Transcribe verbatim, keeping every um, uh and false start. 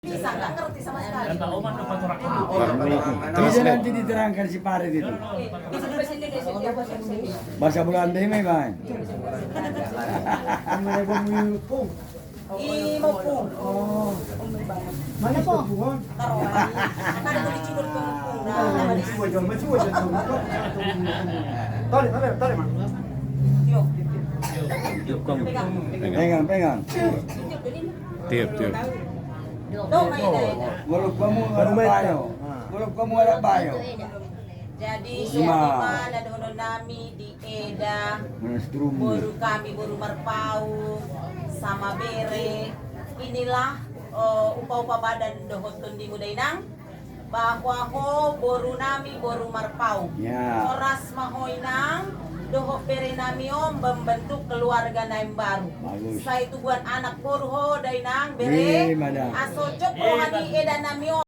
Bisa, nggak ngerti sama sekali. Bisa nanti diterangkan si Farid itu. Bahasa Belanda ini, Bang. Imo pung. Mana pung? Taruh lagi. Akan aku dicubur pung. Tarik, tarik, tarik, Mak. Yuk. Pegang. Pegang, pegang. Tiup, tiup. Dong, Eda, Eda. Golok kamu anak bayo. Golok kamu anak bayo. Jadi, siapa na dohonon nami di Eda, boru kami, boru Marpaung, sama bere. Inilah, eh, upa-upa badan dohot tondimu da inang. Bahwa ho boru nami, boru Marpaung. Ya. Horas ma ho inang, dohot bere nami on membentuk keluarga na yang baru. Bagus. Sai tubuan anak boru ho da inang, bere. Iya, madam. Aso cocok roha ni Eda nami on.